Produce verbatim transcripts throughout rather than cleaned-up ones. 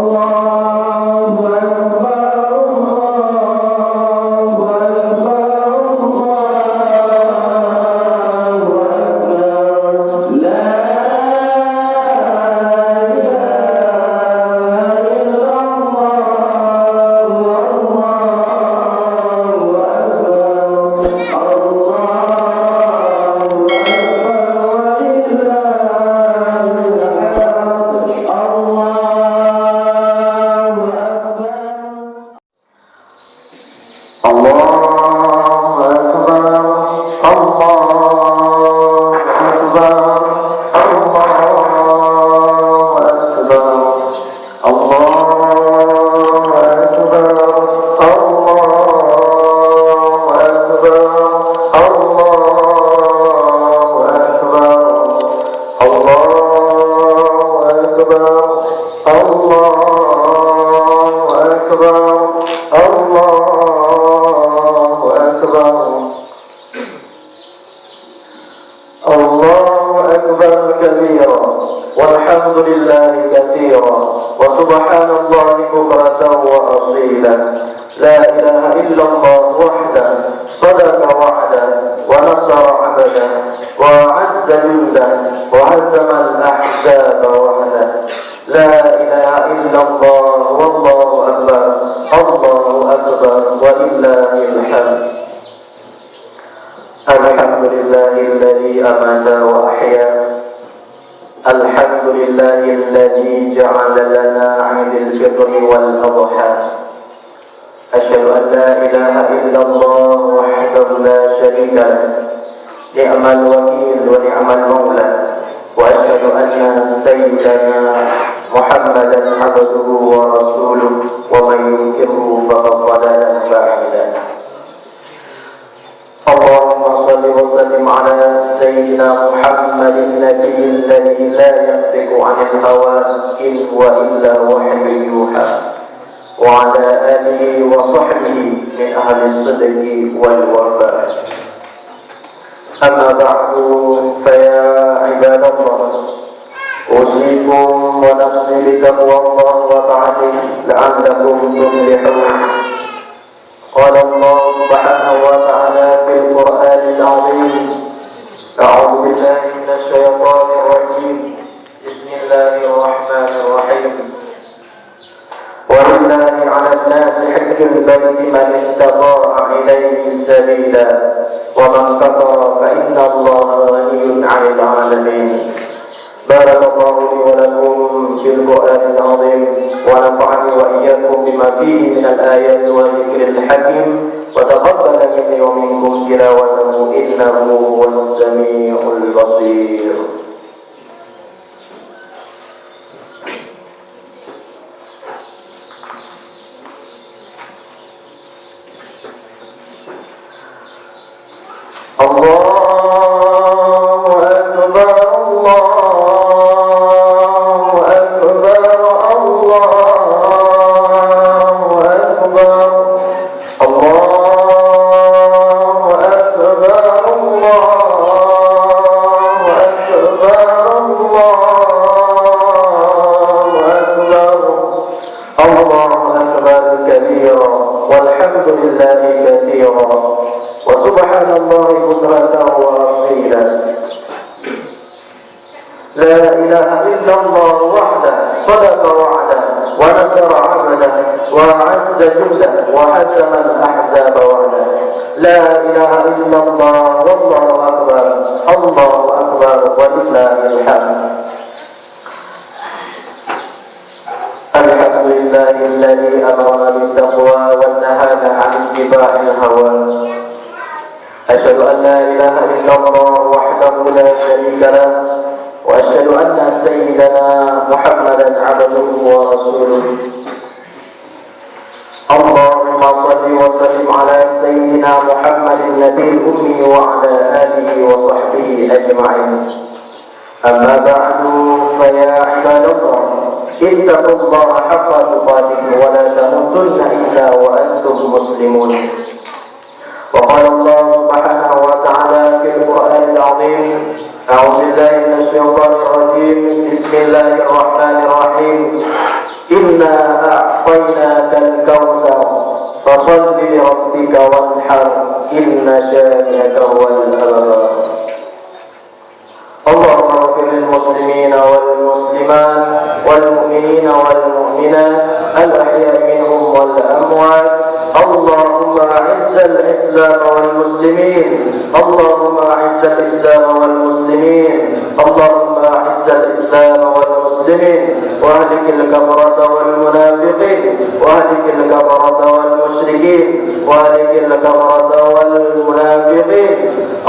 الله أكبر، الله أكبر، الله أكبر. لا إله إلا الله، الله أكبر. الله أكبر ولله الحمد. الله أكبر. الله أكبر. الله أكبر. الله أكبر. الله أكبر. الله أكبر. الله أكبر. الله أكبر. الله أكبر. الله أكبر. الله أكبر كبيرا، والحمد لله كثيرا، وسبحان الله بكرة وأصيلا. لا إله إلا الله وحده، صدق وعده، ونصر عبده، وأعز جنده، وهزم الأحزاب وحده. لا إله إلا الله والله أكبر. الله أكبر ولله الحمد. الحمد لله الذي أمات وأحيا. الحمد لله الذي جعل لنا عيد الفطر والأضحى. أشهد أن لا إله إلا الله وحده لا شريك له، نعم الوكيل ونعم المولى، وأشهد أن سيدنا محمدا عبده ورسوله، ومن ينكره فقد ضل ضلالا بعيدا. اللهم صل وسلم على سيدنا محمد النبي الذي لا ينطق عن الهوى إن هو إلا وحي يوحى، وعلى آله وصحبه من أهل الصدق والوفاء. أما بعد، فيا عباد الله، أوصيكم ونفسي بتقوى الله وطاعته لعلكم تفلحون. قال الله سبحانه وتعالى في القرآن العظيم: أعوذ بالله من الشيطان الرجيم. بسم الله الرحمن الرحيم. ولله على الناس حج البيت من استطاع إليه سبيلا، ومن كفر فإن الله غني عن العالمين. بارك الله لي ولكم في القرآن العظيم، ونفعني وإياكم بما فيه من الآيات والذكر الحكيم، وتقبل مني ومنكم تلاوته إنه هو السميع البصير. الله أكبر، الله أكبر، الله أكبر. الله أكبر، الله أكبر، الله أكبر. الله أكبر كبيرا، والحمد لله كثيرا، وسبحان الله بكرة وأصيلا. لا إله إلا الله وحده، صدق وعده، ونصر عبده، وأعز جنده، وهزم الأحزاب وحده. لا إله إلا الله والله أكبر، الله أكبر ولله الحمد. الحمد لله الذي أمرنا بالتقوى ونهانا عن اتباع الهوى. أشهد أن لا إله إلا الله وحده لا شريك له، وأشهد أن سيدنا محمدا عبده ورسوله. اللهم صل وسلم على سيدنا محمد النبي الأمي وعلى آله وصحبه أجمعين. أما بعد، فيا عباد الله، اتقوا الله حق تقاته ولا تموتن إلا وأنتم مسلمون. وقال الله سبحانه وتعالى في القرآن العظيم: أعوذ بالله من الشيطان الرجيم. بسم الله الرحمن الرحيم. إنا أعطيناك الكوثر، فصل لربك وانحر، إن شانئك هو الأبتر. اللهم اغفر للمسلمين والمسلمات والمؤمنين والمؤمنات الأحياء منهم والأموات. اللهم أعز الإسلام والمسلمين. اللهم أعز الإسلام والمسلمين. اللهم أعز الإسلام والمسلمين. وأهلك الكفرة والمنافقين. وأهلك الكفرة والمشركين. وأهلك الكفرة والمنافقين.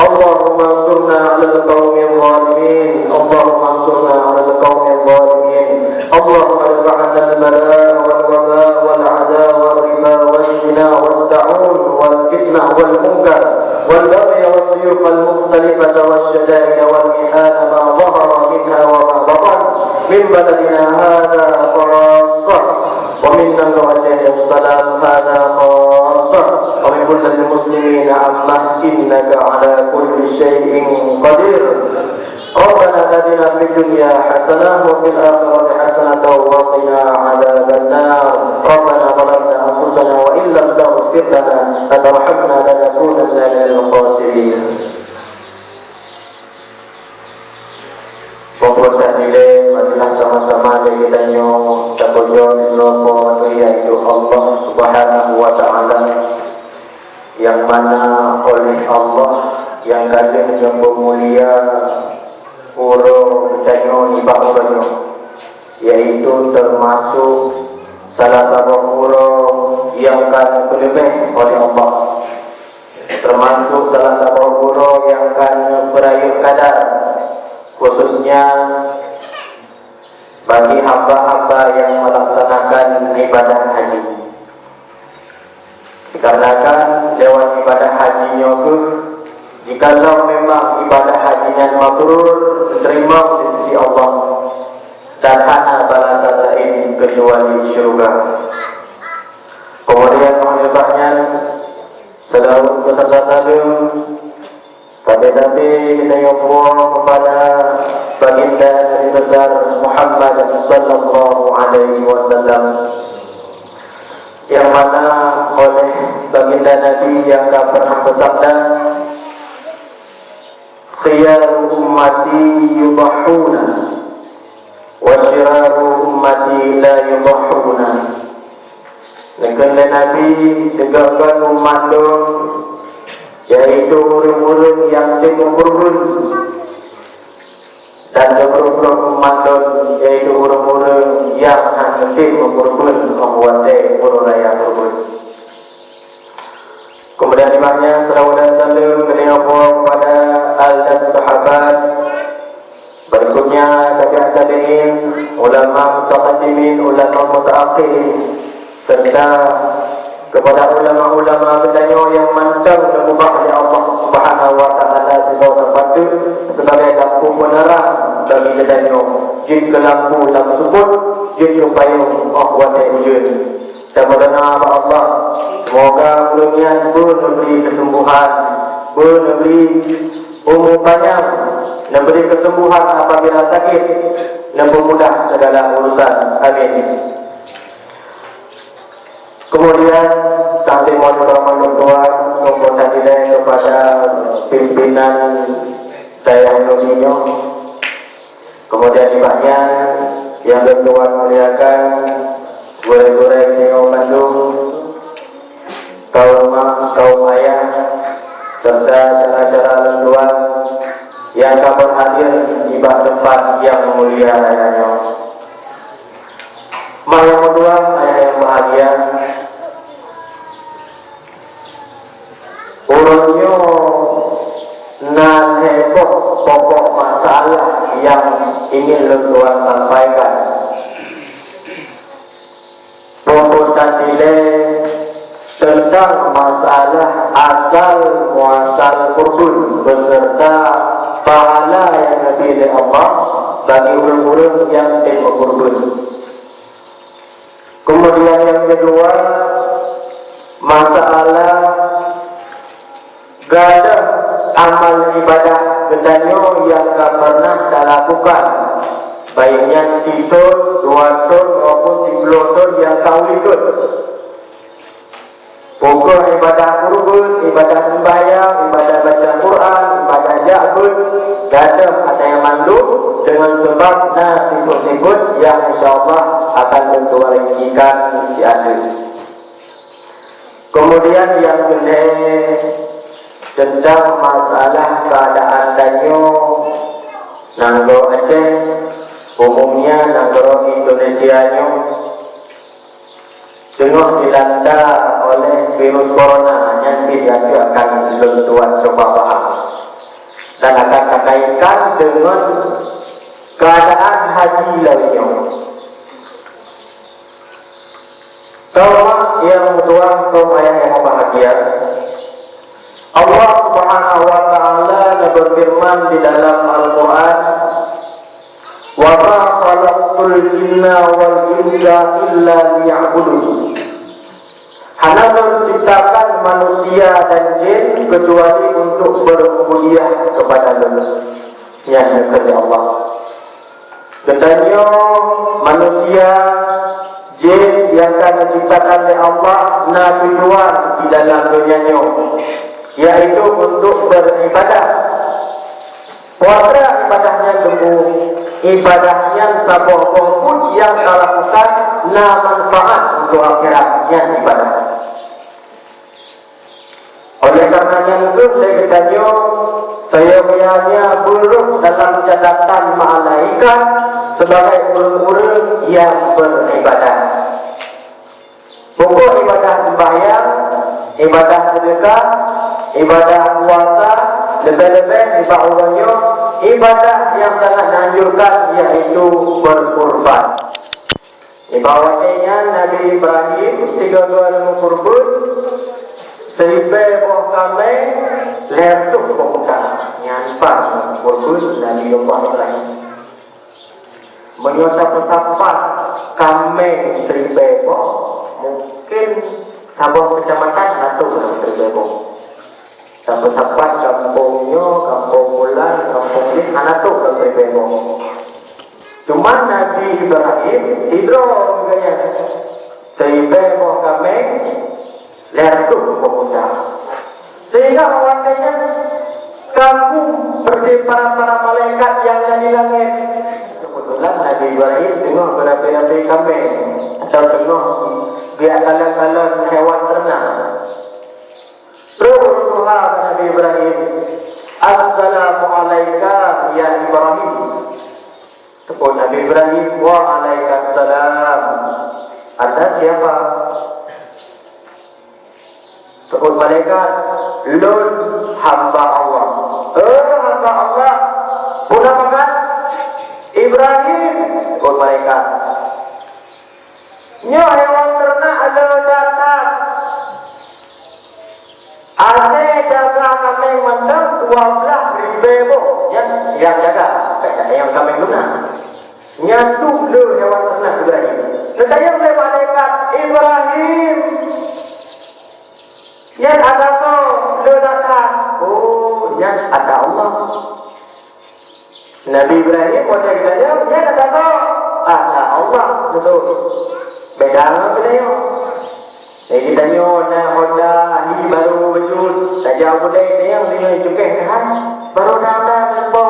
اللهم انصرنا على القوم الظالمين. اللهم انصرنا على القوم الظالمين. اللهم ادفع عنا البلاء والوباء والعداء والربا والزنا والطاعون والفتنة والمنكر والبغي والسيوف المختلفة والشدائد والمحن ما ظهر منها وما بطن من بلدنا هذا خاصة ومن ننگرة السلام هذا خاصة ومن بلدان المسلمين عامة إنك على كل شيء قدير. ربنا آتنا في الدنيا حسنة وفي الآخرة حسنة وقنا عذاب النار. ربنا ظلمنا أنفسنا وإن لم تغفر لنا وترحمنا لنكونن من الخاسرين. Peue-peue that dilée, marilah sama-sama lé geutanyoe tapujoe sidroe Po teuh, yaitu Allah Subhanahu wa Ta'ala, nyang mana oleh Allah nyang ka lheueh geupeumulia uroe geutanyoe nibak uroe nyoe, yaitu teumasok salah saboh uroe nyang ka neupeuleubeh oleh Allah. Teumasok salah saboh uroe nyang ka neupeurayeuk kadar, khususnya bagi hamba-hamba nyang melaksanakan ibadah haji. Dikarenakan lewat ibadah haji nyoe kheueh, jikalau memang ibadah haji nyan mabrur, teurimong di sisi Allah, dan hana balasan laén keucuali syeuruga. Keumudian, 'oh lheueh nyan, seulaweuet beuserta saleuem, tabé-tabé geutanyoe puwoe keupada Baginda Nabi Besar Muhammad sallallahu alaihi wasallam, nyang mana oleh Baginda Nabi nyang ka pernah beusabda, "Khiyaru ummati yudhahhuna, wa syiraru ummati la yudhahhuna." Neukheun lé Nabi, "Teuga kon umat lôn, yaitu ureuëng-ureuëng nyang tém meukeureubeuen, dan sibrok-brok umat lôn, yaitu ureuëng-ureuëng nyang hana tém meukeureubeuen 'oh watée uroe raya keureubeuen." Keumudian, nibak nyan, seulaweuet dan saleuem geutanyoe puwoe keupada al dan sahabat. Berikutnya, tabi'ut tabi'in, ulama mutaqaddimin, ulama mutaakhirin, serta keupada ulama-ulama geutanyoe nyang mantong neukeubah lé Allah Subhanahu wa Ta'ala sibawa sapat teuk sibagai lampu peuneurang bagi geutanyoe, jeuet keu lampu lam seupôt, jeuet keu payong 'oh watée ujeuen. Tameudoa bak Allah, semoga ureuëng nyan beuneubri keuseumbôhan, beuneubri umu panyang, neubri keuseumbôhan apabila sakét, neupeumudah segala urusan. Amin. Keumudian, tatimon keuhormatan Tuhan, meupeutadilée keupada pimpinan dayah nyoe. Keumudian, nibak nyan, nyang lôn tuan muliakan, gurée-gurée tanyoe mandum, kaum mak, kaum ayah, serta syedara-syedara lôn tuan nyang ka meuhadir nibak teumpat nyang mulia raya nyoe. Mak nyang meutuah, ayah nyang bahagia, uroe nyoe na lhée boh pokok masalah nyang ingin lôn tuan sampaikan. Pokok tadi lé teuntang masalah asal muasal keureubeuen beserta pahala nyang geubri lé Allah bagi ureuëng-ureuëng nyang tém meukeureubeuen. Keumudian nyang keudua, masalah gadôh amal ibadah geutanyoe nyang ka pernah talakukan Baik nyan sithon, dua thon, maupun siploh thon nyang ka u likot. Pokok ibadah kurban, ibadah sembahyang, ibadah baca Quran, ibadah jak beuet, gadôh ata nyan mandum deungon sabab na sifeut-sifeut nyang insya Allah akan lôn tuan ringkikan siat. Kemudian nyang keulhèe, teuntang masalah keuadaan tanyoe nanggroe Aceh, umumnya nanggroe Indonesia nyoe, teungoh dilanda oleh virus corona nyan pih laju akan lôn tuan cuba bahas dan akan takaitkan deungon keuadaan haji lawét nyoe. Kaum nyang meutuah, kaum ayah nyang mubahgia, Allah Subhanahu wa Ta'ala geubeufeureuman di dalam Al-Qur'an, "Wa ma khalaqtul jinna wal insa illa liya'budun." Hana Lôn ciptakan manusia dan jin keucuali untuk beureubudiah keupada Lôn. Nyan kheun Allah. Geutanyoe manusia, jin nyang ka geuciptakan lé Allah na tujuan di dalam donya nyoe, yaitu untuk beuribadah. Peue ibadah nyan teungku? Ibadah nyan saboh buet nyang talakukan na manfaat untuk akhirat, nyan ibadah. Oleh karena nyan kheueh lé geutanyoe, sayoe meunan beurôh dalam catatan malaikat sebagai ureuëng-ureuëng nyang beuribadah. Pokok ibadah sembahyang, ibadah seudeukah, ibadah puasa, leubeh-leubeh nibak uroe nyoe, ibadah nyang sangat dianjurkan yaitu beurkurban. Nibak watée nyan Nabi Ibrahim sigoe-goe meukurban siribée boh kaméng, lhée reutôh boh unta. Nyan pat kurban Nabi Allah Ibrahim. Meunyoe tapeusapat kaméng siribée boh, mungken saboh keucamatan na troh siribée boh. Tapeusapat gampông nyoe, gampông bulan, gampông jih hana troh siribée boh. Cuma Nabi Ibrahim sidroe geuh nyan, siribée boh kaméng, lhée reutôh boh unta. Sehingga watée nyan kagum seperti para-para malaikat nyang na di langét. Keubeutulan Nabi Ibrahim teungoh beurabe-rabe kaméng, atawa teungoh geujak kalon-kalon hewan teurenak. Troh ureuëng tuha bak Nabi Ibrahim, "Assalamu alaika ya Ibrahim." Teupeu Nabi Ibrahim, "Wa alaikassalam. Anda siapa?" Teupeu malaikat, "Lôn hamba Allah." "Oh, hamba Allah. Peue nama kah?" "Ibrahim." Teupeu malaikat, "Nyoe hewan teurenak lôn that-that. Asée jaga kaméng mantong dua blaih ribée boh." Nyan nyang jaga, nyang kaméng guna. Nyan troh lé hewan teurenak Ibrahim. Geutanyong lé malaikat, "Ibrahim, nyan ata soe lôn that-that?" "Oh, nyan ata Allah." Nabi Ibrahim watée geutanyong, "Nyan ata soe?" "Ata Allah." Beutôi. Beda ngon geutanyoe. Jadi geutanyoe na Honda, hi barô bacut, tajak u keudè, tanyong deungon cukéh keuhan. "Barô na Honda, nyan po?"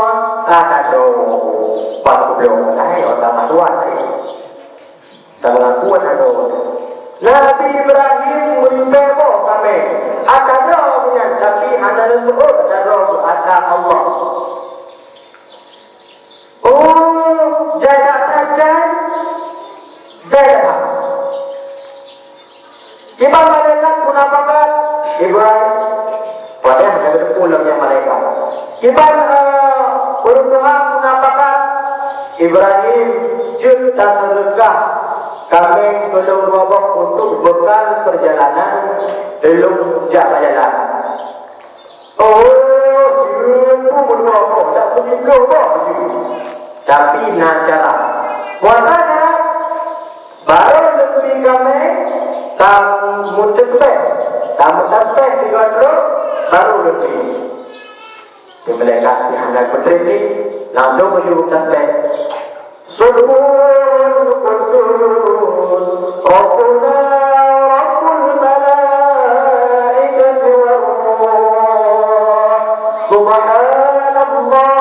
"Ata droe." Pat goblok, lahé Honda masuan tadi. Ka meungaku ata droe. Nabi Ibrahim meuribée boh kaméng. Ata droe nyan, tapi hana neuseuôt ata droe, ata Allah. "Oh, jai that-that jai? Jai that-that?" Kiban malaikat peue na pakat? Ibrahim. Padahai hana geuteupeue lom nyan malaikat. Kiban, eh, ureuëng tuha peue na pakat? Ibrahim, jeuet taseudeukah kaméng keu lôn dua boh untuk beukal peurjalanan lôn jak bak jalan. Oh, jeuet pun meudua boh, dak peusiplôh boh jeuet. Tapi na syarat. Peue syarat? Barô lôn bri kaméng tameutasbéh, tameutasbéh tiga trok, barô lôn bri. Di malaikat di hana peutrép ni, langsung meunyoe tasbéh. Subbuhun quddus, Rabbuna Rabbul malaikati war ruh. Subhanallah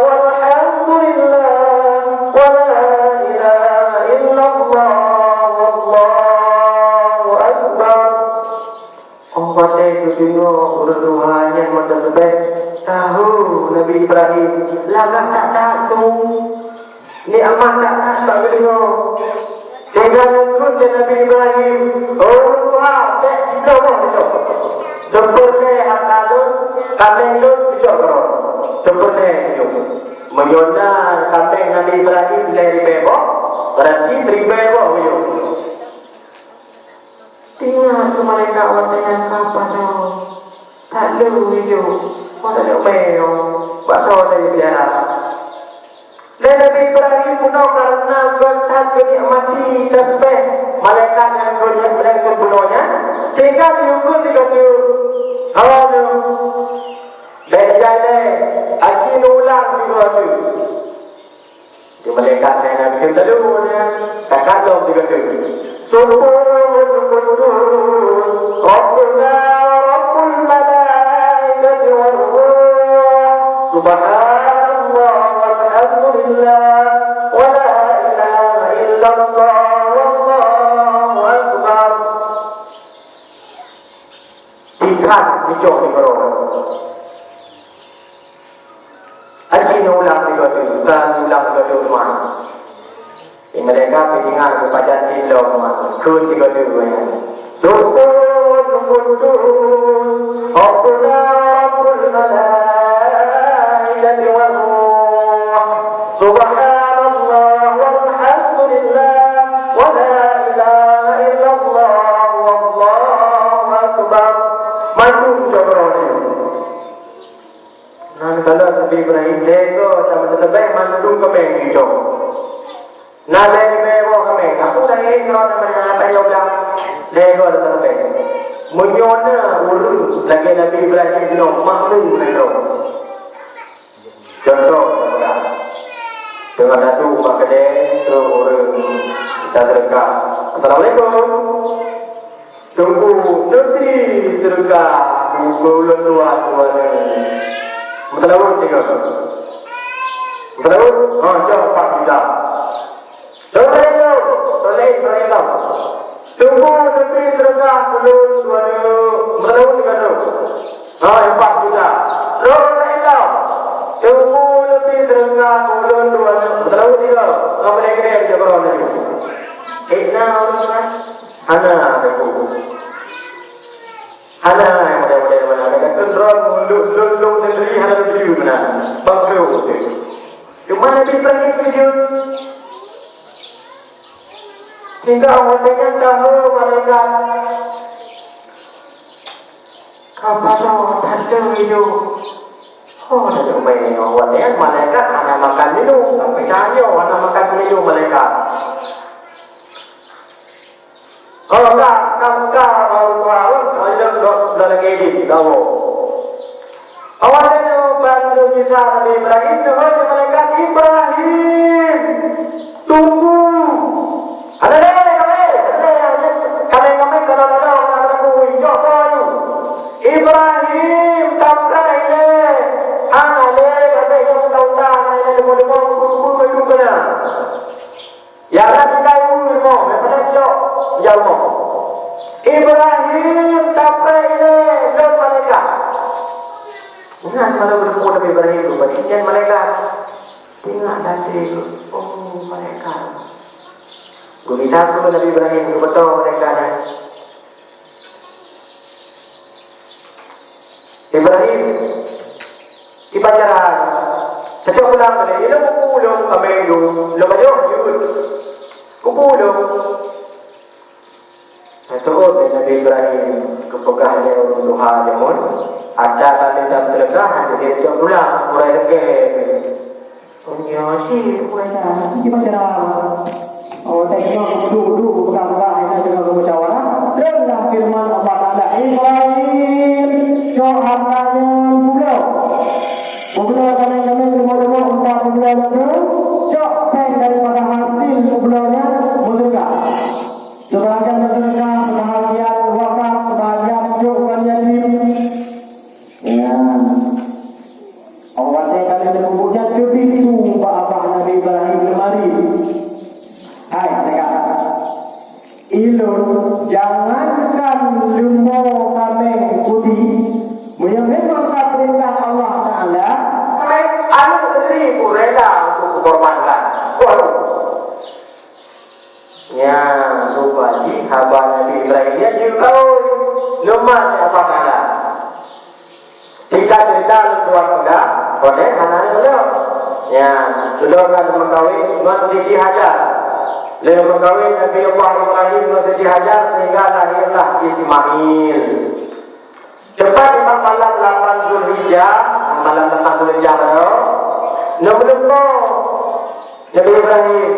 walhamdulillah, wa la ilaha illallah, wallahu akbar. Óh watée geudeungoe ureuëng tuha nyan meutasbéh, tahu Nabi Ibrahim lagak that-that tu. Nikmat that-that bak geudeungoe. Sehingga geukheun lé Nabi Ibrahim, "Ureuëng tuha, bék sibloe boh keudroe. Seupeureulée hareuta lôn, kaméng lôn keucok keudroe. Seupeureulée keujok." Meunyoe na kaméng Nabi Ibrahim lhée ribée boh, beurati siribée boh geuyok. Ingat keu malaikat watée nyan ka padum, that lheueh geuyue, watée nyoe meunyoe, bak soe teubiara. Lé Nabi Ibrahim bunoe kareuna gét that geunikmati tasbéh malaikat nyang geuneuk meuleng sempurna nyan, sehingga geuyue kheun sigoe teuk, "Hana, bék jai lé, aci neuulang sigoe teuk." Di malaikat nyan geukheun laju nyan, takalon sigoe teuk, "Subbuhun quddus, Rabbuna Rabbul malaikati war ruh. Subhanallah walhamdulillah, wa la ilaha illallah, wallahu akbar." Tingkat keucok di keudroe. Aci neuulang sigoe teuk, ka neuulang sigoe teuk teuma. Di malaikat peuingat keu pajan cit lom, kheun sigoe teuk nyan, "Subbuhun quddus, Rabbuna Rabbul malaikati war ruh. Subhanallah walhamdulillah, wa la ilaha illallah, wallahu akbar." Mantong cok keudroe. Nan kalon Nabi Ibrahim, lhée goe tameuteubée mandum kaméng jijok. Na lhée ribée boh kaméng, aku dah ingat nama apa yang bilang lhée goe tameuteubée. Meunyoe na ureuëng lagée Nabi Ibrahim jinoe makmum nanggroe. Contoh, teungoh tadu bak keudée, trok ureuëng, kita seudeukah. "Assalamualaikum." "Teungku, neubi seudeukah keu ulôn dua, dua nyoe." Meuseulaweuet tiga. Meuseulaweuet? Ha, jauh empat juta. Tolong, tolong, tolong. "Teungku, neubi seudeukah keu ulôn dua nyoe." Meuseulaweuet tiga tu. Ha, empat juta. Tolong, tolong. "Teungku, neubi seudeukah keu ulôn dua nyoe." Meuseulaweuet tiga. Ha, boleh kena kerja korang lagi. Eh, nah, orang, nah. Hana, Teungku. Hana, model-model mana? Kata droe, lôn, lôn, lôn negeri hana beujeuet mana? Bangkrut. Cuma Nabi Ibrahim beujeuet. Sehingga Allah dengan tahu malaikat. Ka padum that lheueh geuyue. Oh, dah jeuet meunoe, awak nyan malaikat hana makan minum, sampai tanyoe hana makan minum malaikat. Oh, ka, ka, ka, baru tahu, oh, itu dok, dok lagi di, tahu. Awak nyan bandum gisa Nabi Ibrahim, nyoe malaikat, "Ibrahim, tunggu." Ada deh, kami, ada deh, kami, kami, kalau ada orang aku, jawab baru. "Ibrahim, kapreh ilée." Hana lé, kami, jawab utang-utang, ilée leumo-leumo, kubu-kubu, kubu kena. Ya Rabbi, kai ureuëng mo, meupadang jok, ya Allah. "Ibrahim, kapreh ilée, lôn malaikat." Ingat, kalau bertemu Nabi Ibrahim tu, berarti dia malaikat. Tengok nanti tu, oh, malaikat. Gurita tu Nabi Ibrahim, tu betul malaikat, eh. Ibrahim, ibacara, sejak pulang tadi, ilong kupu ulong kami dulu, lom aja, yuk. Kupu ulong. Seuôt lé Nabi Ibrahim geupeugah lé ureuëng tuha jameun, "Ata kali tapeuleuka, hana jeuet cok tulang, urai leuké." Nyoe cit urai nyan, gimana cara? Oh, tengok geuduek-duek, peugah-peugah, hana deungoe geumusyawarah. Deuh lah firman Allah Taala, "Ibrahim, cok harta nyan pulo." Pulo, kami-kami, leumo-leumo, unta pulo lom, cok péng dari Sebahagian wakaf, sebahagian cok kali yatim. Ya. Awak teh kali ni bubuh nyan teubiet su bak abah Nabi Ibrahim Lemari. Hai, dengar. Ilôn jangankan leumo kaméng puti, meunyoe memang ka peurintah Allah Taala, kaméng aneuk sendiri pun rela untuk kukorbankan. Waduh. Nyan, rupa jih haba Nabi Ibrahim nyan jeuet kawin. Neumat lé Allah Taala. Singkat cerita, lôn tuan peugah, Koden hana aneuk lom. Nyan, keudua ka geumeukawen ngon Siti Hajar. Lheueh geumeukawen Nabi Allah Ibrahim ngon Siti Hajar sehingga lahirlah Ismail. Tepat nibak malam lapan Zulhijjah, malam lapan Zulhijjah baroe, neumeulumpoe Nabi Ibrahim.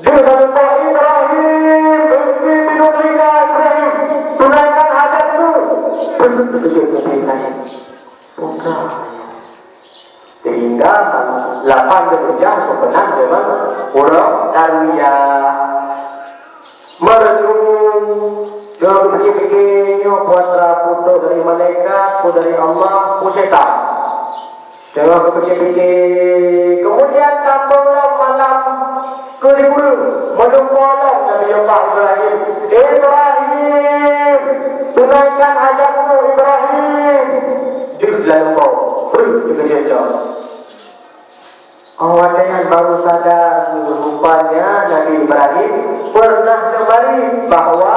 Deuh neumeulumpoe, "Ibrahim, ikfi binuzrika, Ibrahim, tunaikan hajatmu." Beutôi Nabi Ibrahim. Putra. Sehingga lapan Zulhijjah geupeugah deungon uroe Tarwiyah. Meureutung, nyoe geupike-pike nyoe peue atra putôh dari malaikat, peue dari Allah, peue setan. Teungoh geupike-pike, keumudian tambong lom malam keu di ureueng, meulumpoe lom Nabi Allah Ibrahim, "Ibrahim, tunaikan hajatmu, Ibrahim!" Jeuet lam leumo, breuh, jeuet lom. Oh, watèe nyan baru sadar, rupanya Nabi Ibrahim pernah neubari bahwa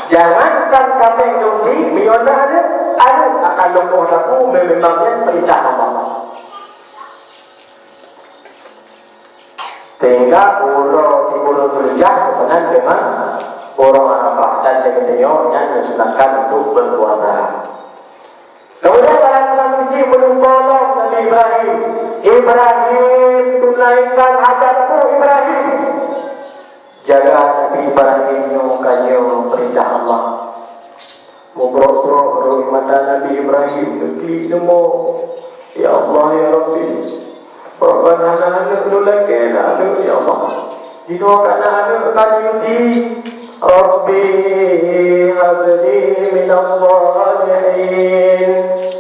jangankan kaméng lôn bri, meunyoe na aneuk, aneuk akan lôn poh laku, memang nyan peurintah Allah. Sehingga uroe sikureueng Zulhijjah meunan memang uroe Arafah, dan lagèe nyoe nyan disunahkan untuk berpuasa. Kemudian salah satu ciri meulumpoe lom Nabi Ibrahim, "Ibrahim, tunaikan hajatmu, Ibrahim." Jaga Nabi Ibrahim nyoe ka nyoe peurintah Allah. Mubrok-brok rot mata Nabi Ibrahim geuklik leumo. Ya Allah, ya Rabbi, Rabban hana aneuk, lôn lakèe na aneuk, ya Allah. Jinoe ka na aneuk ka neuyue di. Rabbi habli minaz shalihin.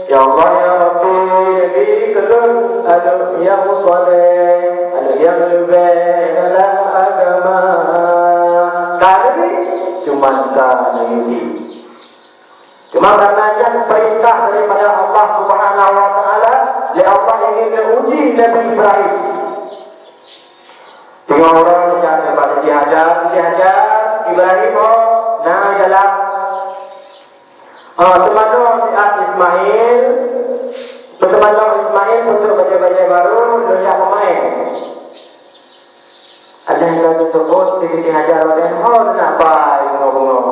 Ya Allah, ya Rabbi, bri keu lôn aneuk nyang saleh, aneuk nyang leubeh dalam agama. Ka neubri, cuman ka neuyue di. Cuma karena nyan perintah daripada Allah Subhanahu wa Taala, lé Allah ingin neuuji Nabi Ibrahim. Teungoh uroe jak nibak Siti Hajar, "Siti Hajar, Ibrahim ho na dalam, eh, teumanoe siat Ismail, teumanoe Ismail peutrok bajèe-bajèe barô, lôn jak peumaén." Adak ka geuseuôt, Siti Hajar watèe nyan, "Ho, na bai bungoh-bungoh,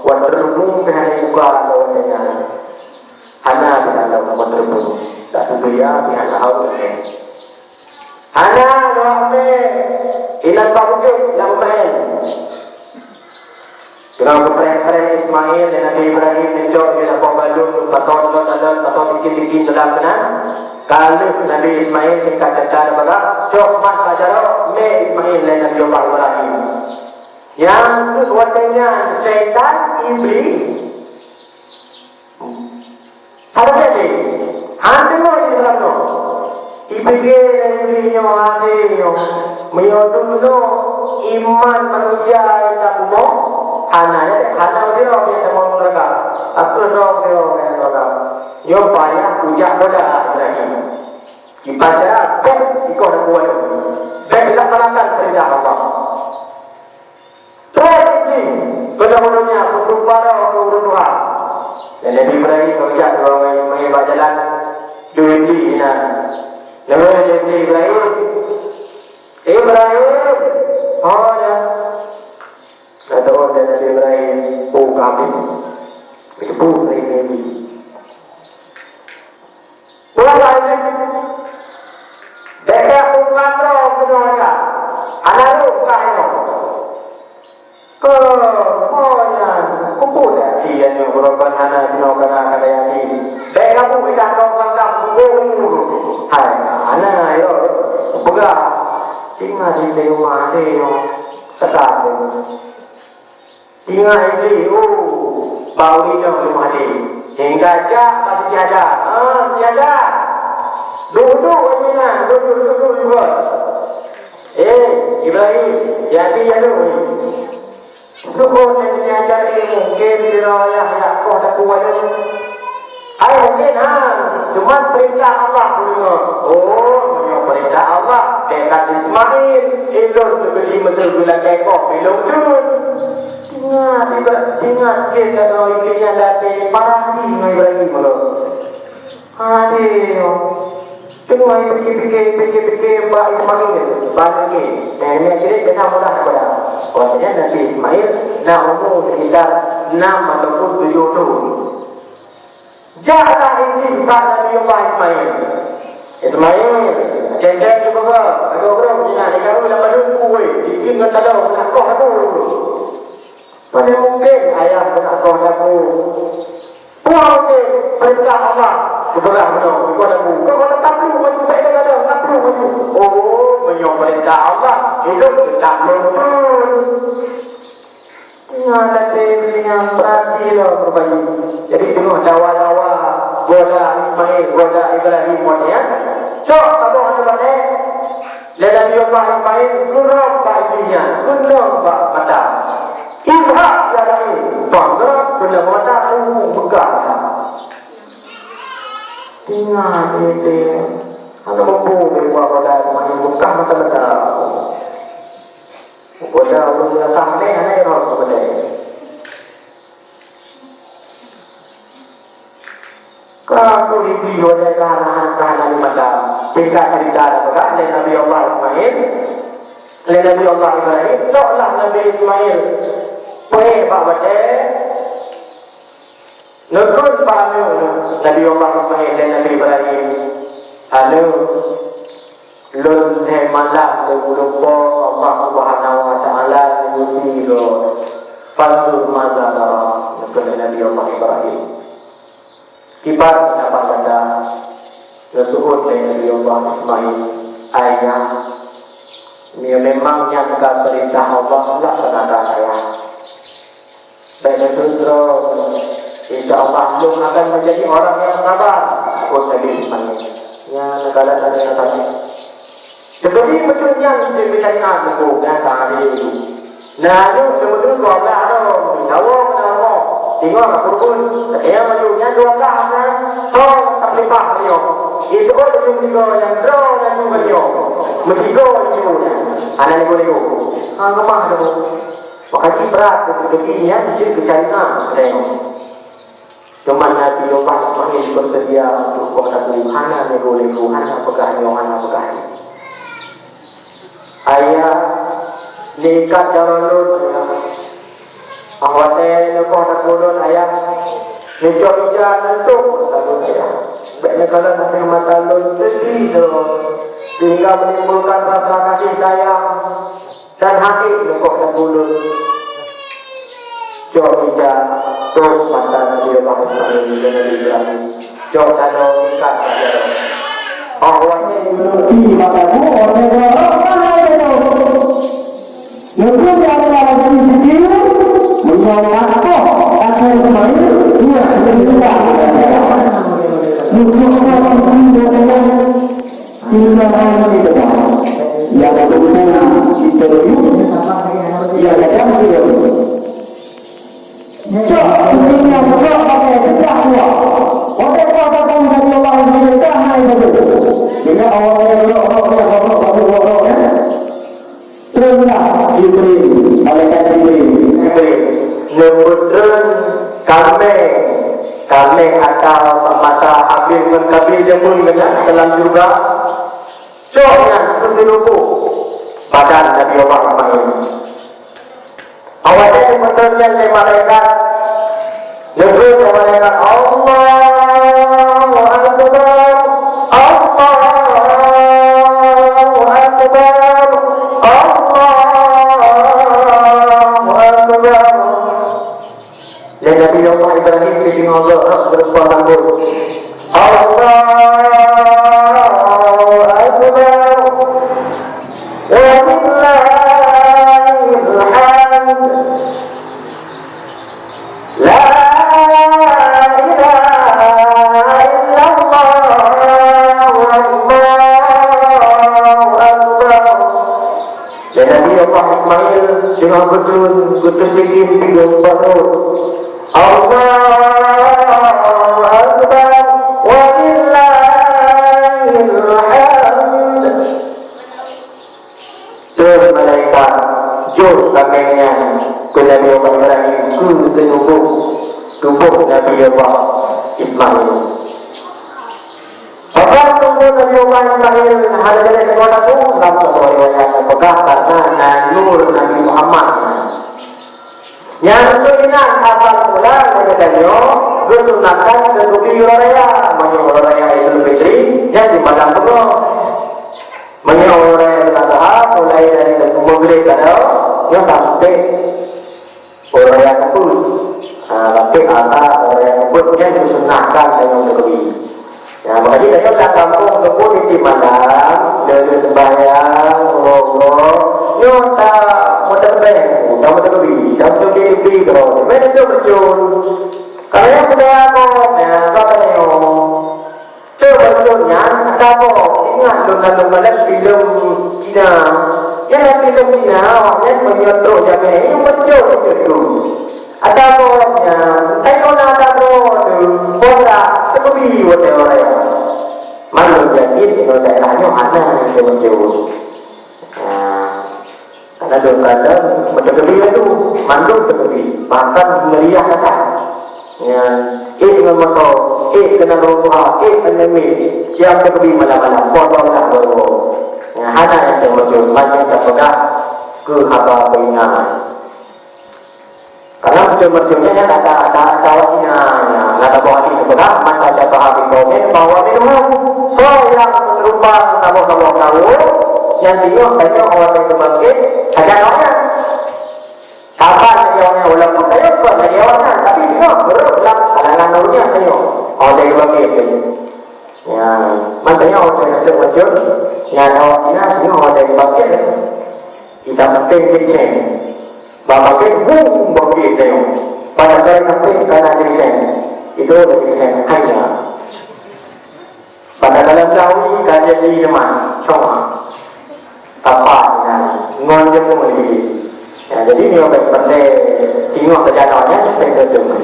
watèe reubung pih hana jibuka lé watèe nyan." Hana pih hana watèe reubung, dak peubeuya pih hana hau teumé. Hana dua mè, inan bak bukét nyang meumaén. Teungoh geupreh-preh Ismail lé Nabi Ibrahim, neucok jih saboh balum, patot lon-lon, patot tikin-tikin dalam keunan. Ka lheueh Nabi Ismail singkat cerita geupeugah, "Cok mat bak jaroe," mè Ismail lé Nabi Allah Ibrahim. Nyang keuh watèe nyan syaitan Iblih. Hana jadi. Han teungoh di dalam nyoe. Ipike lé Iblih nyoe, "Adé nyoe, meunyoe dunoe iman manusia nyang bumoe, hana jadi, hana sidroe nyang tamong neuraka. Aku droe sidroe nyang neuraka." Nyoe payah kujak boda Ibrahim. Kiban cara bèk ikoh dan buat. Bèk dilaksanakan peurintah Allah. Troh jih, keunoe meunyoe nyan, peutumpara ureueng tuha. Dan Nabi Ibrahim geujak dua ureueng Ismail bak jalan, dua Nabi inan. Lalu Nabi Ibrahim, "Ibrahim, ho nyan?" Kata orang Nabi Ibrahim, "Oh, kami." Itu pun Nabi. Tuhan, dèk ka bukan roh keunoe ka. Hana roh ka nyoe. Keu, oh nyan, kubu dak dia nyoe beureuban hana keunoe ka na keu yatim. Dèk ka bu kita keu bangka kubur. Hai, hana yo. Peugah. Tinggai di rumah dia nyoe. Tetap. Ingat Iblih, oh, bak ureueng nyoe limong hari. Hingga jak bak Siti Hajar. Ha, Siti Hajar. Duek-duek lagèe nyan, duek-duek, duek-duek juga. Eh, Ibrahim, jadi anu. Syukur Siti Hajar ni mungkin di riwayat yak koh taku anu. Ai mungkin ha, cuma perintah Allah deungoe. Oh, meunyoe perintah Allah, dekat Ismail, ilôn teubeli meuseu gula kekong bilong jun. Ingat, ingat, ingat, cit kata Iblih nyan dateng, parah jih ngon Ibrahim lom. Aduh, teuma pikir-pikir, pikir-pikir bak Ismail, bak Nabi. Nenek jih kena mudah kepada. Maksudnya Nabi Ismail na umur sekitar enam ataupun tujuh tahun. Jaklah Iblih bak Nabi Allah Ismail. Ismail, cek-cek juga, ayo bro, cina ni kamu dapat duku, weh, bikin kata dah, nak kau aku. Mana mungkin ayah kena kau aku? Puang ke perintah Allah, sebelah mana, bukan aku. Kau kena takluk maju, baik kata dah, takluk maju. Oh, meunyoe perintah Allah, hidup tetap lurus. Nyan até nyan berarti lom rupanya. Jadi teungoh dawa-dawa goda Ismail, goda Ibrahim wan nyan. Cok saboh aneuk panèk lé Nabi Allah Ismail, geurhom bak Iblih nyan, geunong bak mata. Idhab ya lain, bangga keuneuk mata tunggu beukah. Tinggai teuntèe. Hana mampu meubuet goda Ismail beukah mata-mata. Goda ureueng meunasah neh hana irhom keudéh. Ka aku dibi watèe ka hana, ka hana di mata. Singkat cerita, peugah lé Nabi Allah Ismail, lé Nabi Allah Ibrahim, coklah Nabi Ismail peuék bak watèe. Neukheun bak aneuk Nabi Allah Ismail dan Nabi Ibrahim, "Aneuk, lôn lhèe malam lôn lupa Allah Subhanahu wa Taala menyuci lôn. Fanzur maza tara," neukheun lé Nabi Allah Ibrahim. Kiban pendapat gata? Geuseuôt lé Nabi Allah Ismail, "Ayah, meunyoe memang nyan ka peurintah Allah, laksanakan, Ayah." Bèk neutreun droe, insya Allah lôn akan menjadi orang yang sabar, seuôt Nabi Ismail. Nyan kalon Nabi Ismail. Seubedi meuteun nyan di syariat Teungku, nyan ka adil. Nah, nyoe teumeuteun dua blah droe, Jawa keunan mo. Singoh ka peureubeuet, nyang maju nyan dua blah na. Ho, tak leupah nyoe. Itu oh, ujong tiga nyang droe dan juga nyoe. Meusigoe nyoe nyan. Hana lego-lego. Ha, keumah tu. Makajih brat beutôi-beutôi nyan jeuet keu syariat, tengok. Teuma Nabi Allah Ismail beuseudia untuk kota Tuhan, hana lego-lego, hana peugah nyoe, hana peugah nyoe. Ayah, neuikat jaroe lôn, Ayah. Awai neukoh takue lôn, Ayah. Neucok ija neutôp takue, Ayah. Bèk neukalon até mata lôn seudeh droe, sehingga menimbulkan rasa kasih sayang. Dan hana neukoh takue lôn. Cok ija, tôp mata Nabi Allah Ismail dan Nabi Ibrahim. Cok tanoh ikat mata. Oh, watèe nyoe mata bu, watèe nyoe roh mana itu? Nyoe pun di antara rezeki, meunyoe mata, mata Ismail, iya, meunyoe mata. Meunyoe mata, Tinggal hanya di depan. Yang berkumpul di teruju, yang datang di teruju. Cok, dunia cok pakai sejak dua. Pakai kau datang dari Allah yang kita hai dulu. Bila awak yang dulu, awak yang dulu, baru dua orang, ya. Treunlah Jibril, malaikat Jibril. Jibril, neupeutreun kaméng, kaméng ata mata Habil ngon Kabil jameun keunan dalam syeuruga. Cok nyan keu siluboh badan Nabi Allah Ismail. Awaknyan neupeutreun nyan lé malaikat. Neutreun lé malaikat, "Allahu Akbar, Allahu Akbar, Allahu Akbar." Lé Nabi Allah Ibrahim geudeungoe gob rot beureumpah lambôt, "Allahu Akbar, walillahil hamd." Beutôi, beutôi sikit piôh barô. Allahu Akbar, walillahil hamd. Troh malaikat jok keumeunyan keu Nabi Allah Ibrahim keu seunuboh tuboh Nabi Allah Ismail. Pakon tuboh Nabi Allah Ismail hana jeuet keu Nabi? Lam saboh riwayat geupeugah, karena na nur Nabi Muhammad. Nyang keuinan asal mula lagée tanyoe geusunahkan keu geubi uroe raya. Meunyoe uroe raya Idul Fitri, nyan di malam beungoh. Meunyoe uroe raya Idul Adha, mulai dari Maghrib ka nyoe sampai uroe raya Keupeue. Ha, sampai asa uroe raya Keupeue, nyan geusunahkan tanyoe keu geubi. Ya, makajih tanyoe lam gampông teupeu tiep malam, lheueh sembahyang, uroe-uroe, nyoe ta meuteurbeng, ta meuteubi, ta meuteubi-bi droe. Meunan lôn bacut. Kalau nyang budaya kong, ya, bak tanyoe. Teuh bacut nyan, ata boh, ingat lôn lalu malam filem Cina. Nyang filem Cina, awaknyan meunyoe trok jamé, nyoe bacut, bacut tu. Ata boh nyan, tanyoe na ata boh tu, boh dak teukeubie watée uroe raya. Mandum yakin inoe daerah nyoe hana nyang teumeujeuet. Nah, karena lôn kalon meuteukeubie tu, mandum teukeubie, bahkan meriah that. Nyan, ék ngon moto, ék keunan ureuëng tuha, ék keunan miet, siap teukeubie malam-malam, boh dua belah baroe. Nyan, hana nyang teumeujeuet, ban nyang tapeugah keu haba peuingat. Karena beutôi-beutôi nyan ata, ata, ata awak Cina nyan. Lam saboh hadis geupeugah, "Man tasyabaha biqaumin fahuwa minhum." Soe nyang meuserupa saboh-saboh kaum, nyan singoh tanyoe watée geubangkét sajan awaknyan. Saban lagée awaknyan, walaupun tanyoe kon lagée awaknyan, tapi singoh rhot lam kalangan ureuëng nyan tanyoe watée geubangkét. Nyan, man tanyoe watée bacut-bacut, nyan awak Cina singoh watée geubangkét. Kita penting kecil. Bak pakai bung bagi tayo. Pada kali nanti kana kecil. Itu kecil hanya. Pada dalam dawi ka jadi lemak. Cuma. Apa? Nah, ngon je pun lagi. Ya, jadi ni orang pandai tengok ke jalan ya, kita kena tengok.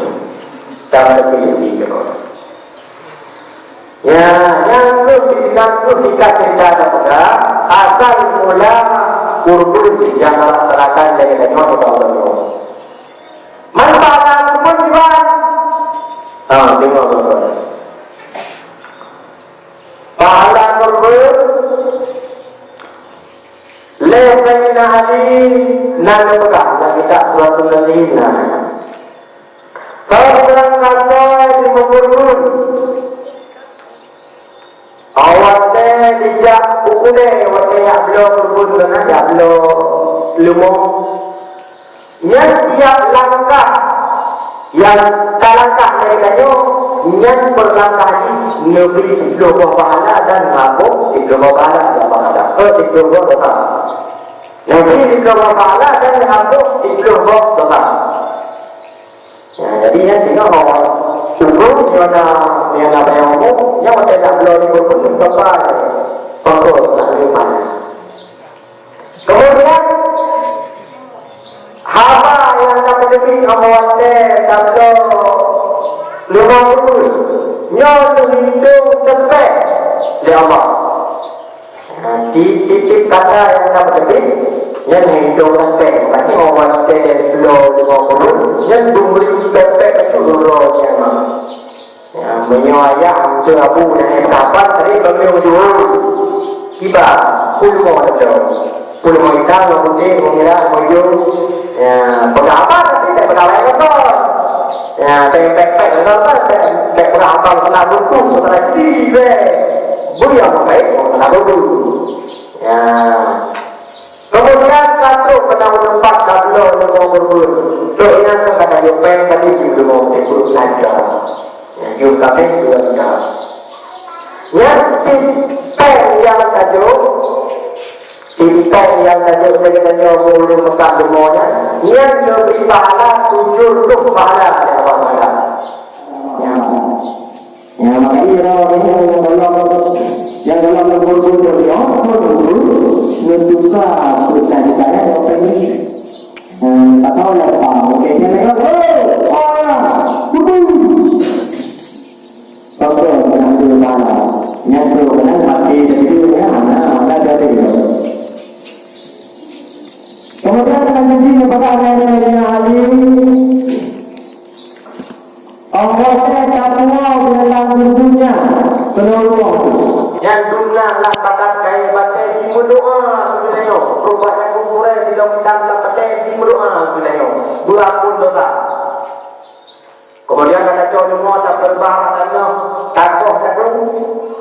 Dalam lebih lebih. Ya, nyang keuh di sinan keuh singkat cerita tapeugah, asal mula kurban nyang talaksanakan lé geutanyoe nibak Allah. Man pahala kurban kiban? Ha, deungoe baik-baik. Pahala kurban lé Saidina Ali na geupeugah lam kitab Suratun Nasihin na. Saurang asai di Meukurdun, watée jijak u keudée, watée jak bloe kurdun keunan, jak bloe leumo, nyan tiep langkah nyang talangkah lé geutanyoe, nyan peulangkah jih neubri siplôh boh pahala dan neuhapôh siplôh boh pahala, boh pahala, eh, siplôh boh dosa. Neubri siplôh boh pahala dan neuhapôh siplôh boh dosa. Ya, jadi nyan singoh uroe nyoe na, nyoe na bayang umum, nyan watée jak bloe di kurdun, papa pokok nak lima. Kemudian, haba nyang ka meuteubiet ngon watée tabloe leumo kurdun, nyoe neuhitong tasbih lé Allah. Nah, tiep-tiep kata nyang na meuteubiet, nyan hidong tasbih. Makajih ngon watée bloe leumo kurdun, nyan beungli tasbih laju uroe nyan. Ya, meunyoe ayah, aneuk abu, dan nyang saban tadi bangai ujoe. Tiba, puluh leumo teuka. Puluh leumo itam, leumo putéh, leumo mirah, leumo ijo. Ya, peugah apa tadi? Tak peugah laén apa. Ya, saya pek-pek, peugah apa? Pek, pek peugah apa? Peugah buku, peugah tiba. Bui yang baik, peugah buku. Ya. Keumudian ka trok keunan u teumpat ka bloe leumo kurdun. Trok nyan ka tajok péng tadi jeuet leumo kurdun laju. Nyan jeuet kabeh dua tiga. Nyan cit péng nyang tajok, cit péng nyang tajok lé geutanyoe ureuëng meukat leumo nyan, nyan geubri pahala tujoh ploh pahala lé Allah Taala. Nyan. Nyang mati roh nyoe nyang dalam, nyang dalam kubur-kubur nyoe, kubur-kubur, neutuka peusan ditanya nyoe péng nyoe. Oke, jangan lupa. Oh, oh, oh. Pakon nyang keu pahala? Nyang keu meunan maté teuh nyan hana, hana jadi. Kemudian selanjutnya kepada Nabi Ali, Allah Taala takwa dalam dunia seluruh. Nyang dumna lam bakat kayée batée jimeudoá keu geutanyoe, keu batée kuburan di dalam kitab lam batée jimeudoá keu geutanyoe, beuampôn dosa. Kemudian gata cok leumo tapeureuba mata nyoe, takoh taku,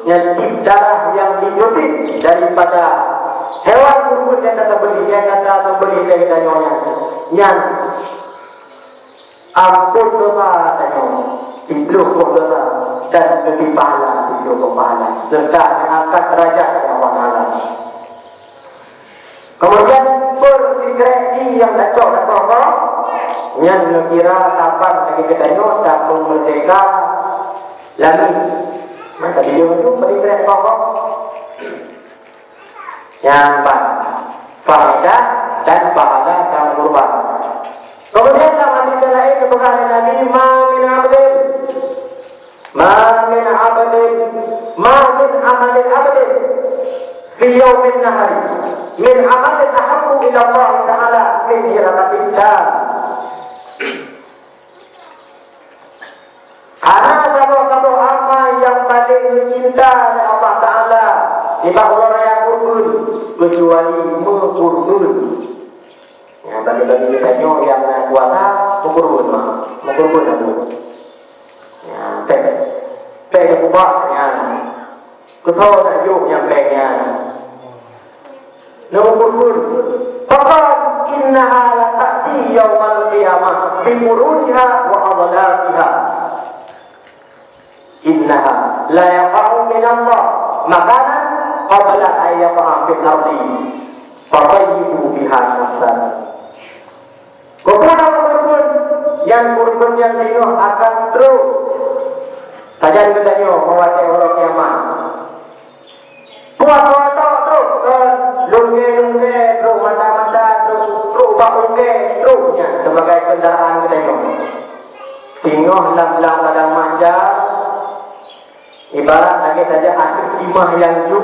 nyan tieb darah nyang jiteubiet daripada hewan kurban nyang taseubelih, nyang taseubelih lé geutanyoe nyan, nyan ampôn dosa tanyoe, siploh boh dosa, dan geubri pahala siploh boh pahala, serta geuangkat deurajat lé Allah Taala. Kemudian, peusikrek jih nyang tacok lakoe, nyan neukira saban lagée geutanyoe tapeumeurdeka langét. Maka biyeu nyoe peusikrek lakoe. Nyan ban faedah dan pahala tameukurban. Kemudian, lam hadis nyang laén geupeugah lé Nabi, "Ma min abdin." Ma min abdin, ma min amalin abdin fi yaumin nahari min amalin ahabbu ila Allah Ta'ala min hiraqatin dam. Hana saboh-saboh amal nyang paleng geucinta lé Allah Ta'ala nibak uroe raya kurban, keucuali meukurban. Nyan bagi-bagi geutanyoe nyang na kuasa meukurban mah, meukurban aku. Nyan péng, péng kubah nyan. Keusoe na jok nyang péng nyan. Neumeukurban. Faqal innaha lata'ti yaumal qiyamah bimururiha wa adlafiha. Innaha la yaqa'u minallah makanan qabla an yaqa'a fil ardi fatayyibu biha nafsan. Gobnyan kurban, nyang kurban nyang jinoe akan trok. Sajan geutanyoe meuwatée uroe kiamat. Puas-puas trok, trok, eh, lungkée-lungkée, trok mata-mata, trok, trok bak ungkée, trok nyan sebagai kendaraan geutanyoe. Singoh lam, lam padang mahsyar, ibarat lagée saja ateueh khimah nyang ju,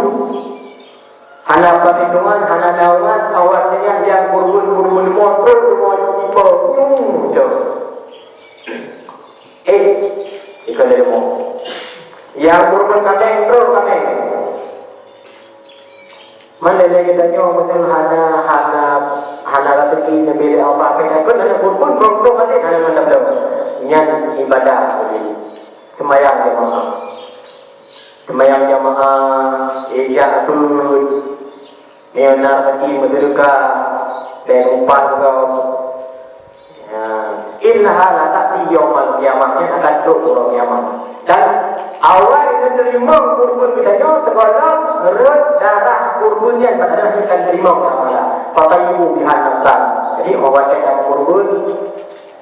hana perlindungan, hana naungan, awak nyan nyang kurban-kurban leumo, trok leumo, ipo, nyung, trok. Eh, ikon lé leumo. Nyang kurban kaméng, trok kaméng. Man lé geutanyoe meunyoe hana, hana, hana raseuki neubri lé Allah, pih takot hana kurban, kurban maté hana ngon tabloe. Nyan ibadah. Seumayang jamaah. Seumayang jamaah, ijak beuet, nyoe na pati meuseudeukah, dan upat gob. Ya, innaha lata'ti yaumal qiyamah, nyan akan trok uroe kiamat. Dan awai neuteurimong kurban geutanyoe sigohlom rhot darah kurban nyan, padahai nyan ka teurimong lé Allah. Fatayyibu biha nafsan. Jadi, awai gata kurban,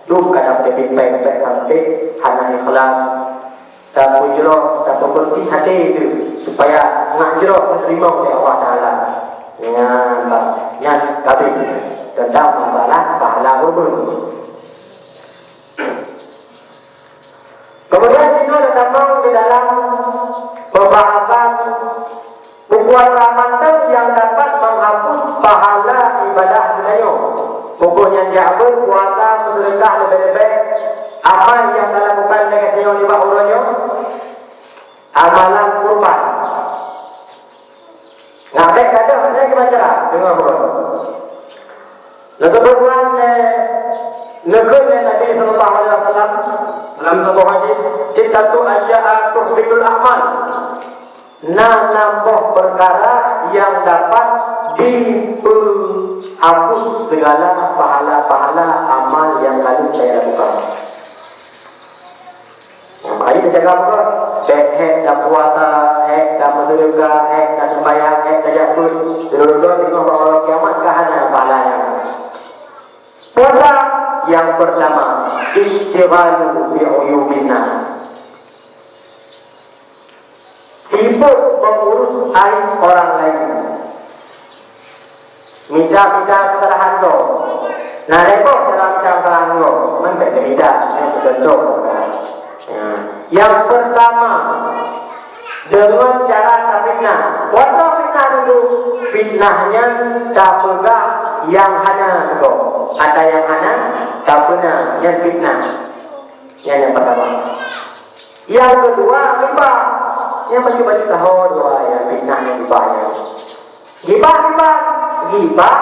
dum ka dapet péng-péng sampai hana ikhlas. Tapeujroh, tapeubeureusi até teuh, supaya ngat jroh teurimong lé Allah Taala. Nyan, nyan ka habéh teuntang masalah pahala kurban. Keumudian, jinoe tatamong di dalam peubahasan Peue mantong nyang dapat meuhapus pahala ibadah geutanyoe. Peue nyan jak beuet, puasa, meuseudeukah, leubeh-leubeh amal nyang talakukan lé geutanyoe nibak uroe nyoe, amalan kurban. Nyan bék gadôh lé geubaca, deungoe buet. Lagée peugah lé, neukheun lé Nabi sallallahu alaihi wasallam dalam saboh hadis, "Sittatu asya'a tuhbitul a'mal." Na nam boh peukara nyang dapat jipeuhapus sigala pahala-pahala amal nyang ka lheueh gata lakukan. Nyang paléng teujaga bunoe, bék hék tapuasa, hék tameuseudeukah, hék taseumayang, hék tajak beuet, lôn-lôn teungoh bak uroe kiamat ka hana pahala nyan. Peue nyang peurtama, isytighalu bi uyubin nas. Sibok meurus aéb ureuëng laén. Mita-mita keusalahan droe. Nah, lhèe boh cara mita barang nyoe, man bèk neumita, nyoe contoh. Ya. Yang pertama, dengan cara tafitnah. Peue fitnah dulu? Fitnah nyan tapeugah nyang hana sigoe, ata nyang hana tapeuna, nyan fitnah. Nyan nyang pertama. Nyang keudua, ghibah. Nyang bacut-bacut taho dua nyang fitnah nyan ghibah nyan. Ghibah, ghibah, ghibah,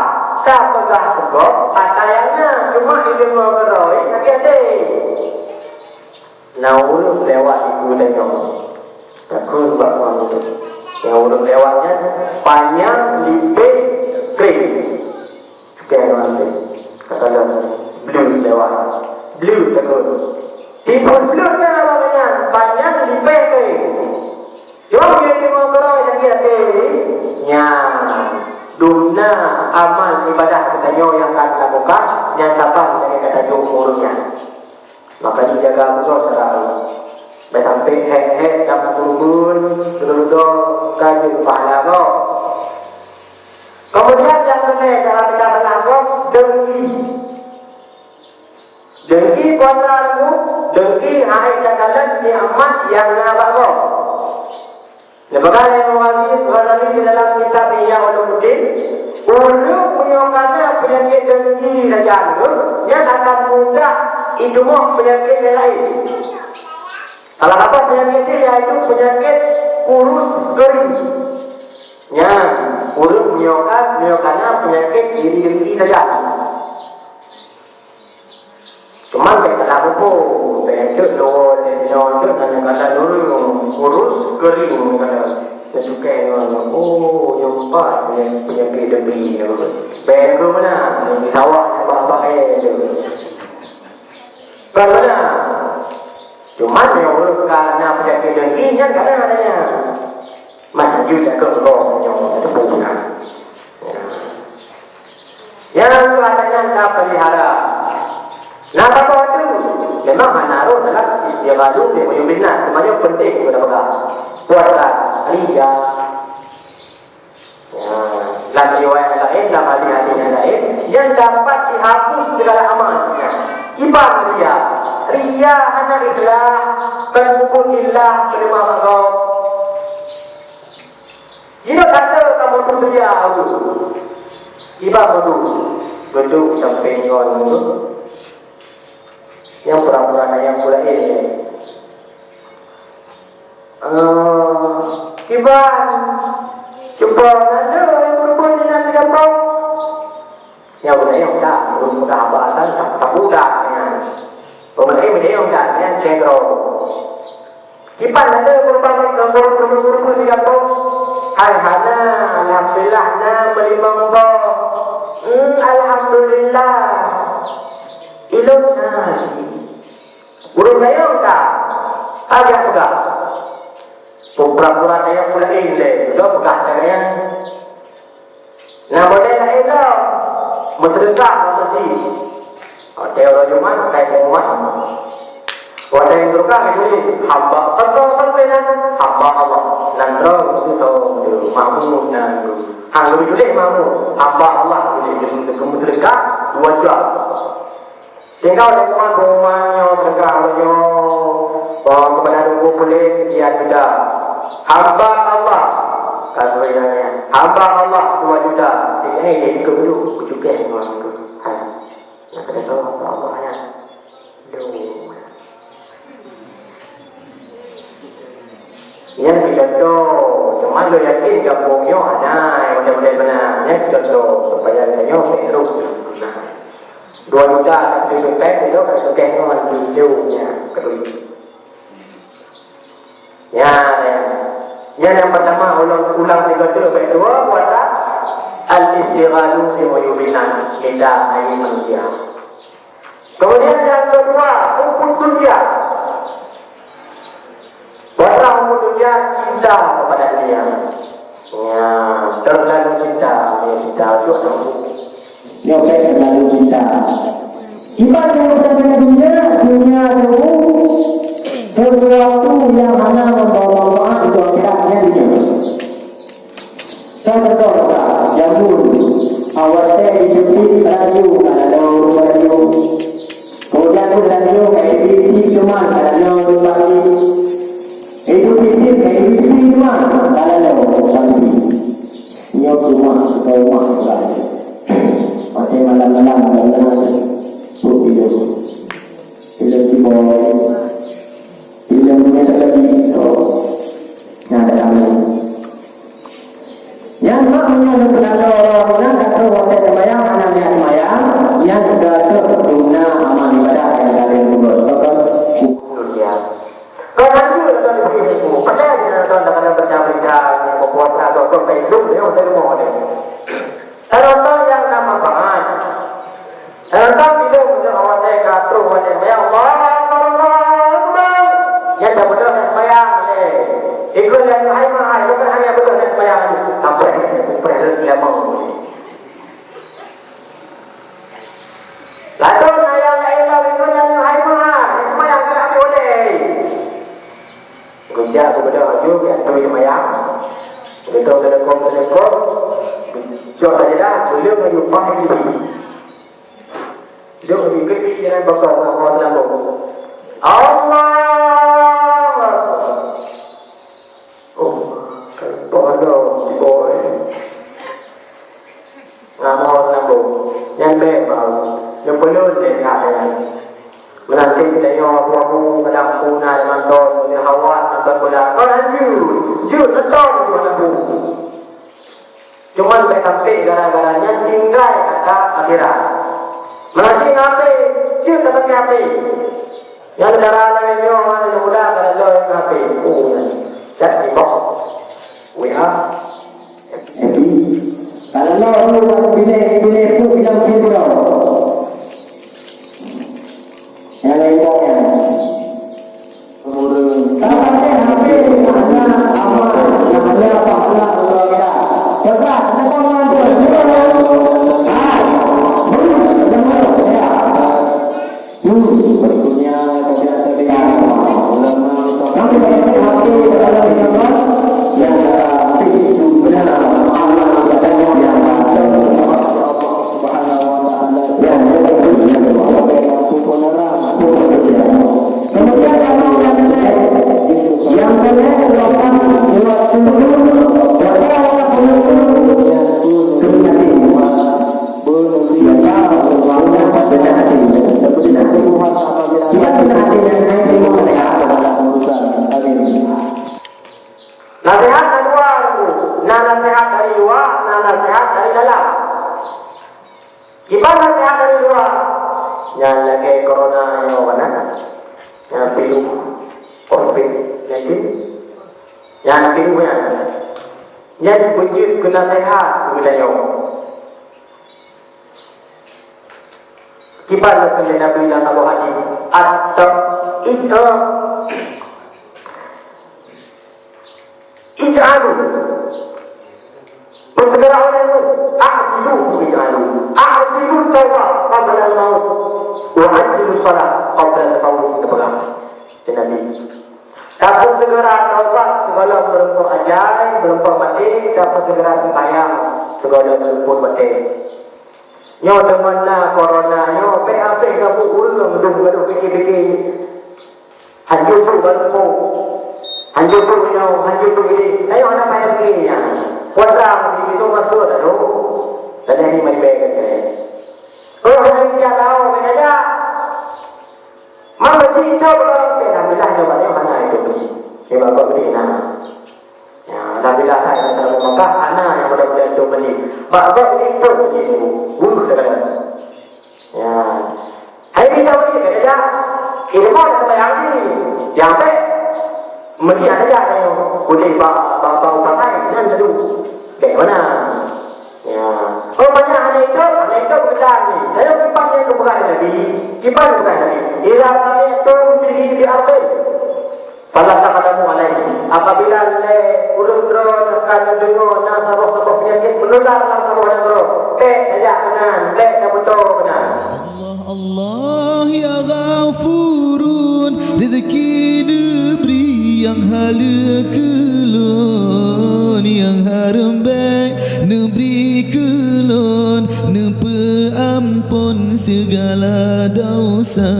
tapeugah-peugah ata nyang na, cuma ileumèe keudroe sakét até. Na ureueng lewat di geutanyoe, takheun bak ureueng nyan. Nyang ureueng lewat nyan panyang lipéh kréng. Sekian teman. Kata dia, "Bleu lewat." Bleu takheun. Timbul bleu na bak nyan, panyang lipéh kréng. Cuma bila teurimong keudroe sakét até, nyan dum na amal ibadah geutanyoe nyang ka tapeulakukan, nyan saban lagèe ka tajok ureueng nyan. Maka jijaga beutôi syedara. Bèk sampai hék-hék dan meukeureubeuen, beutôi-beutôi ka jeuet pahala gob. Keumudian nyang keunong cara mita salah gob, dengki. Dengki kuasa ilmu, dengki hai takalon nikmat nyang na bak gob. Neupeugah lé Imam Ghazali, Ghazali di dalam kitab Ihya Ulumuddin, ureueng meunyoe ka na peunyakét dengki sajan, nyan akan mudah jituboh peunyakét nyang laén. Salah satu peunyakét nyan yaitu peunyakét kurus keuring. Nyan, ureueng meunyoe ka, meunyoe ka na peunyakét iri dengki sajan. Cuma bèk salah muphom, bèk jeuet lôn, bèk nyoe, jeuet nyan, kadang ureueng kurus keuring, kadang teucukai ngon, oh, nyoe pat peunyakét dengki nyoe. Bèk keu meunan, di sawah nyoe bak-bak, eh, tu. Kon meunan. Cuma nyoe ureueng ka na peunyakét dengki, nyan kadang ada nyan. Masa jeuet takheun gob nyoe teupeue na. Ya. Nyang dua nyan ka peulihara. Nah, saboh tu memang hana rhot dalam istighalu bi uyubin nas, cuma nyoe penting keu tapeugah. Puasa, ria. Ya. Lam riwayat laén, lam hadis-hadis nyang laén, nyan dapat dihapus segala amal nyan. Iban ria. Ria hana ikhlas, kon peubuet lillah, peuleumah bak gob. Jinoe kata kamoe tu ria ureueng. Iban beudôh, beudôh sampoe ngon ureueng. Nyang pura-pura na nyang pula ilée. Eh, kiban, cuba na deuh ureueng peurumpok inan di gampông. Nyang beuneueng that, ureueng peugah haba tan, tak, tak mudah nyan. Ureueng laén beuneueng that, nyan keu droe. Kiban na deuh ureueng peurumpok di gampông. Hai hana, alhamdulillah na meulimong boh. Hmm, alhamdulillah. Ilôn na. Ureueng laén ka, ka jak peugah. Pura-pura tayang pula ilée, ka peugah tayang. Nah, model laén lom, meuseudeukah bak meuseujid. Watée uroe Jumat, kai pengumuman. Watée meuseudeukah, geutuléh, hamba, soe, soe, soe nan, hamba Allah. Nan droe, soe, soe, Mahmud nan. Han geutuléh Mahmud, hamba Allah, geutuléh, geumeuseudeukah dua jam. Tinggai lé teuma pengumuman nyoe, seudeukah nyoe, bahwa keupada Teungku Puléh, sekian juta. Hamba Allah, ka seubab nyan, hamba Allah dua juta. Eh, eh, eh, ikôt dulu, kucukèe ngon tu. Hai. Nyang keuneuk tahu hamba Allah nyan. Duh. Nyan keu contoh, cuma lôn yakin gampông nyoe hana model-model meunan. Nyan keu contoh, supaya geutanyoe bèk rôh. Nah, dua juta ka teupeue pèng, besok ka teupeue ngon tujuh nyan, keudui. Nyan, nyan nyang pertama, ulôn ulang tiga kali, bèk dua, puasa. Al-istighalu bi uyubin nas, mita ayeb manusia. Kemudian yang kedua, hubbud dunya. Orang punya cinta kepada dunia. Ya, terlalu cinta, ya, cinta tu anak buku. Dia terlalu cinta. Ibarat yang bukan dunia, dunia tu sesuatu yang mana membawa manfaat untuk akhiratnya dia. Contoh, jamu. Awak teh dijemput radio, kalau ada orang Dan nyoe ka ibi-ibi teuma ka nyoe bagi. Ibu Titin ka ibi-ibi teuma ka nyoe bagi. Nyoe rumah, rumah Ibrahim. Watèe malam-malam, malam-malam, pun tidur. Tidur si boy. Tidur punya lagi. Nah, ada kamu. Nyan mak meunyoe neupeulalo droe meunan ka troh watèe seumayang hana niat seumayang, nyan ka troh guna amal ibadat nyang ka lheueh peubuet. Pakon? Dunia. Kon hanjeuet kon di sini. Padahai di dalam dalam baca berita, berpuasa, atau kon hidup dia, dia mau ni. Kalau tahu yang nama bangat. Seureuta bileuh meunyoe awak teuka troh watèe seumayang, Allahu Akbar, Allahu Akbar. Nyan dak beudôh nyan seumayang lé. Ikôt lé hai mahai, bukan hanya beudôh nyan seumayang. Sampai, sampai lama. Lalu na nyang laén lom ikôt lé hai mahai, seumayang keuneuk boleh. Geujak keu beudôh laju, geujak keu seumayang. Beudôh teuleukom-teuleukom, cok sajadah, beuleung laju paih laju. Duek di keuti jalan baka ngon lambông. Allahu Akbar. Oh, kan poh lom, boy. Ngon lambông. Nyan bèk bau. Nyan peulon deh kata nyan. Meunanti tanyoe abu-abu, kadang puna, mantong, nyoe hawa, mantong bola. Kon hanjeuet. Jeuet, neutong, Tuhan Abu. Cuman bèk sampai gara-gara nyan tinggai ata akhirat. Meunasib ngon H P, jeuet tapakè H P. Nyang cara laén nyoe, nyang muda kada lôn ngon H P. Oh, chat inbox. W A. F B. Kalau lôn, lôn binéh, binéh pun bilang video. Nyang laén bong nyan. Ureueng. Tapakai H P hana aman, hana pahala keluarga. Coba, kenapa mengantuk? Ah, hmm, dengar, ya. Hmm, berikutnya, kemudian saya dengar. Ulama, kami pakai H P dalam kehidupan yang dalam itu benar amal ibadah yang Allah Subhanahu wa Taala. Ya, betul. Kemudian kamu yang saya, yang boleh lepas dua puluh, berapa orang pun terjadi. Kita kena hati yang saya terima kasih. Nasihat dari luar, na nasihat dari luar, na nasihat dari dalam. Kiban nasihat dari luar, nyan lagèe corona nyoe kan, nyan virus covid nineteen, nyan virus nyan, nyan beujeuet keu nasihat keu geutanyoe. Kiban kheun lé Nabi lam saboh hadis, at-, ij-, Ij'alu. Beusegera oleh mu. A'jilu, ij'alu. A'jilu taubah qabla al-maut. Wa ajjilu shalah qabla al-maut. Geupeugah lé Nabi. Tapeuseugera taubat sigohlom meurumpok ajai, meurumpok maté, tapeuseugera seumayang sigohlom meurumpok maté. Nyoe teuma na corona nyoe, pih habéh gabuek ureueng dum gadoh pike-pike. Hanjeuet tu baru po. Hanjeuet tu nyoe, hanjeuet tu ini. Ayo hana payah lagi nyan. Puasa masih itu masuk dah tu. Tadi ni mai beg. Oh, hana dia tahu, beda dah. Maka cinta orang, alhamdulillah, nyoe banyak hana itu. Dia bapak beri nah. Ya, alhamdulillah, saya nak tahu maka hana yang mudah-mudahan itu beli. Bak bak ini itu beli itu. Guru saya kata. Ya. Hai bisa beli, kata dia. Ilmu ada bayar ni. Yang baik, mesti ada jalan. Boleh ba-, ba-, ba-, pakai, kan, dulu. Baik mana? Ya. Oh, banyak hana hidup, hana hidup kita ni. Saya kiban yang kebukan Nabi, kiban bukan Nabi. Idza sami'tum bihi bi ardin, fala taqdamu alaihi. Apabila lé ureueng droe ka neudeungoe na saboh-saboh peunyakét menular lam saboh nanggroe, bèk tajak meunan, bèk tabeutôi meunan. Allah, Allah ya Ghafurun, rezeki neubri nyang haleue keu lôn, nyang hareuem bèk neubri. Keulôn neupeuamphon sigala desya,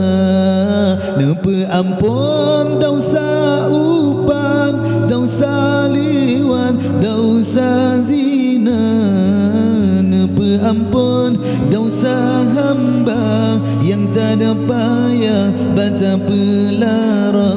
neupeuamphon desya upan, desya liwan, desya zina, neupeuamphon desya hamba nyang tadapaya bak tapeulara.